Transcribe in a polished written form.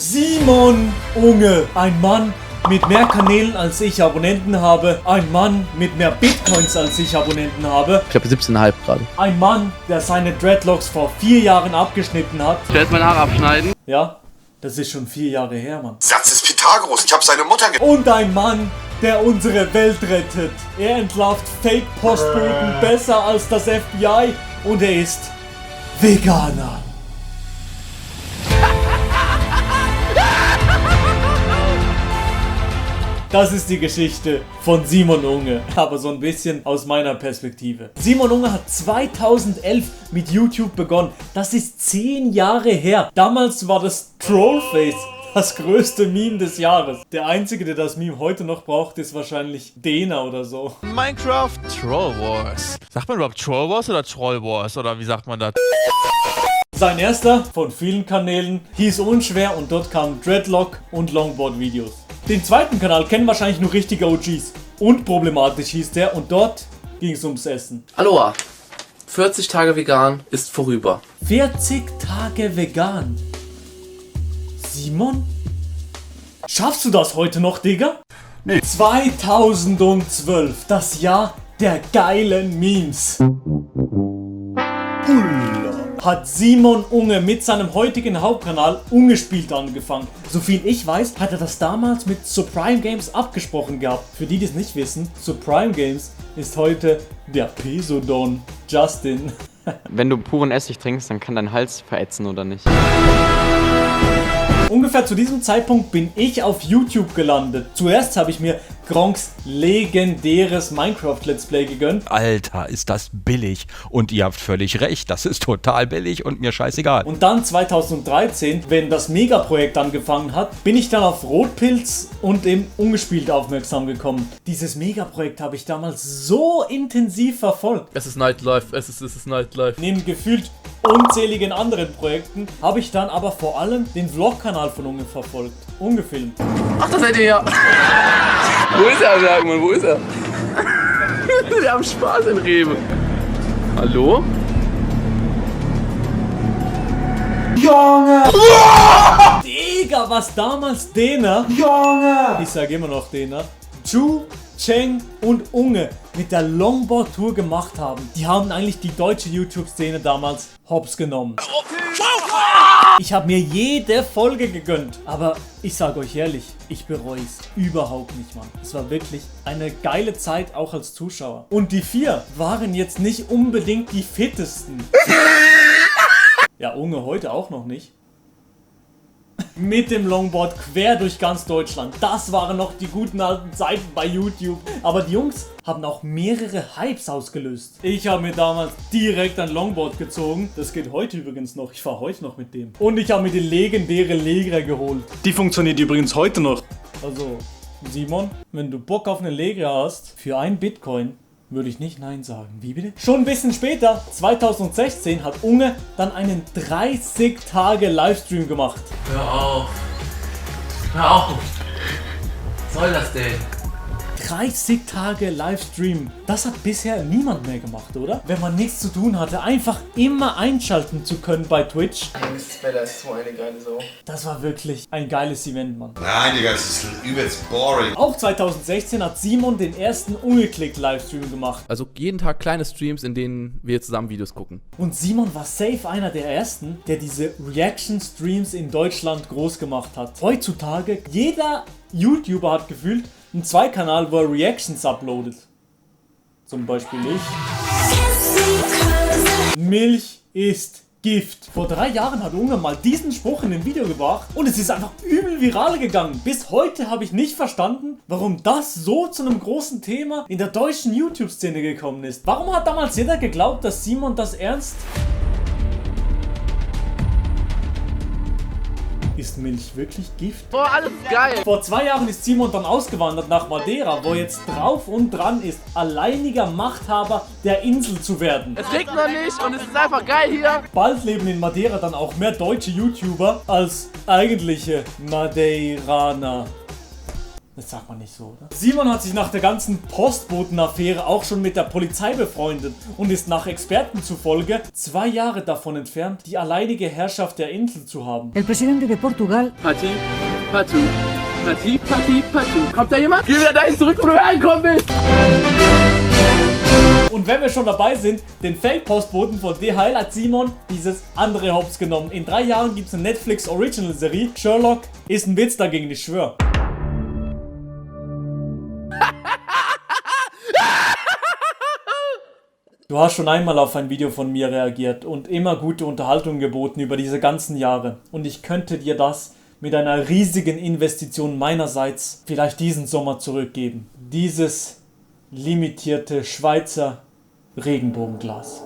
Simon Unge, ein Mann mit mehr Kanälen als ich Abonnenten habe, ein Mann mit mehr Bitcoins als ich Abonnenten habe. Ich glaube 17,5 gerade. Ein Mann, der seine Dreadlocks vor 4 Jahren abgeschnitten hat. Ich werde meine Haare abschneiden. Ja, das ist schon 4 Jahre her, Mann. Satz ist Pythagoras, ich habe seine Mutter Und ein Mann, der unsere Welt rettet. Er entlarvt Fake-Postboten besser als das FBI und er ist Veganer. Das ist die Geschichte von Simon Unge, aber so ein bisschen aus meiner Perspektive. Simon Unge hat 2011 mit YouTube begonnen. Das ist 10 Jahre her. Damals war das Trollface das größte Meme des Jahres. Der einzige, der das Meme heute noch braucht, ist wahrscheinlich Dena oder so. Minecraft Troll Wars. Sagt man überhaupt Troll Wars oder Troll Wars? Oder wie sagt man das? Sein erster von vielen Kanälen hieß Unschwer und dort kamen Dreadlock und Longboard-Videos. Den zweiten Kanal kennen wahrscheinlich nur richtige OGs. Und problematisch hieß der und dort ging es ums Essen. Aloha. 40 Tage vegan ist vorüber. 40 Tage vegan. Simon? Schaffst du das heute noch, Digga? Nee. 2012, das Jahr der geilen Memes. Hat Simon Unge mit seinem heutigen Hauptkanal Ungespielt angefangen. Soviel ich weiß, hat er das damals mit Supreme Games abgesprochen gehabt. Für die, die es nicht wissen, Supreme Games ist heute der Pesodon Justin. Wenn du puren Essig trinkst, dann kann dein Hals verätzen oder nicht. Ungefähr zu diesem Zeitpunkt bin ich auf YouTube gelandet. Zuerst habe ich mir Gronks legendäres Minecraft-Let's Play gegönnt. Alter, ist das billig. Und ihr habt völlig recht, das ist total billig und mir scheißegal. Und dann 2013, wenn das Megaprojekt angefangen hat, bin ich dann auf Rotpilz und eben Ungespielt aufmerksam gekommen. Dieses Megaprojekt habe ich damals so intensiv verfolgt. Es ist Nightlife, es ist Nightlife. Neben gefühlt unzähligen anderen Projekten habe ich dann aber vor allem den Vlog-Kanal von Unge verfolgt. Ungefilmt. Ach, da seid ihr ja. Wo ist er, sag mal, wo ist er? Wir haben Spaß in Rewe. Hallo? Junge! Digga, was damals Dena, Junge! Ich sage immer noch Dena, Chu, Cheng und Unge mit der Longboard-Tour gemacht haben. Die haben eigentlich die deutsche YouTube-Szene damals hops genommen. Ich habe mir jede Folge gegönnt, aber ich sage euch ehrlich, ich bereue es überhaupt nicht, Mann. Es war wirklich eine geile Zeit, auch als Zuschauer. Und die 4 waren jetzt nicht unbedingt die fittesten. Ja, Unge heute auch noch nicht. Mit dem Longboard quer durch ganz Deutschland. Das waren noch die guten alten Zeiten bei YouTube. Aber die Jungs haben auch mehrere Hypes ausgelöst. Ich habe mir damals direkt ein Longboard gezogen. Das geht heute übrigens noch. Ich fahre heute noch mit dem. Und ich habe mir die legendäre Legra geholt. Die funktioniert übrigens heute noch. Also, Simon, wenn du Bock auf eine Legra hast, für 1 Bitcoin würde ich nicht Nein sagen. Wie bitte? Schon ein bisschen später, 2016, hat Unge dann einen 30-Tage-Livestream gemacht. Hör auf. Hör auf. Was soll das denn? 30 Tage Livestream. Das hat bisher niemand mehr gemacht, oder? Wenn man nichts zu tun hatte, einfach immer einschalten zu können bei Twitch. Bella ist so eine geile Sau. Das war wirklich ein geiles Event, Mann. Nein, Digga, das ist übelst boring. Auch 2016 hat Simon den ersten Ungeklickt-Livestream gemacht. Also jeden Tag kleine Streams, in denen wir zusammen Videos gucken. Und Simon war safe einer der ersten, der diese Reaction-Streams in Deutschland groß gemacht hat. Heutzutage, jeder YouTuber hat gefühlt einen Zweikanal, wo er Reactions uploadet. Zum Beispiel ich. Milch ist Gift. Vor 3 Jahren hat Unge mal diesen Spruch in ein Video gebracht und es ist einfach übel viral gegangen. Bis heute habe ich nicht verstanden, warum das so zu einem großen Thema in der deutschen YouTube-Szene gekommen ist. Warum hat damals jeder geglaubt, dass Simon das ernst... Ist Milch wirklich Gift? Boah, alles geil. Vor 2 Jahren ist Simon dann ausgewandert nach Madeira, wo jetzt drauf und dran ist, alleiniger Machthaber der Insel zu werden. Es regnet nicht und es ist einfach geil hier. Bald leben in Madeira dann auch mehr deutsche YouTuber als eigentliche Madeiraner. Das sagt man nicht so, oder? Simon hat sich nach der ganzen Postboten-Affäre auch schon mit der Polizei befreundet und ist nach Experten zufolge 2 Jahre davon entfernt, die alleinige Herrschaft der Insel zu haben. El presidente de Portugal. Patti, Patu. Patti, Patti, Patu. Kommt da jemand? Geh wieder dahin zurück, wo du reinkommen bist! Und wenn wir schon dabei sind, den Fake-Postboten von DHL hat Simon dieses andere Hops genommen. In 3 Jahren gibt es eine Netflix-Original-Serie. Sherlock ist ein Witz dagegen, ich schwör. Du hast schon einmal auf ein Video von mir reagiert und immer gute Unterhaltung geboten über diese ganzen Jahre. Und ich könnte dir das mit einer riesigen Investition meinerseits vielleicht diesen Sommer zurückgeben. Dieses limitierte Schweizer Regenbogenglas.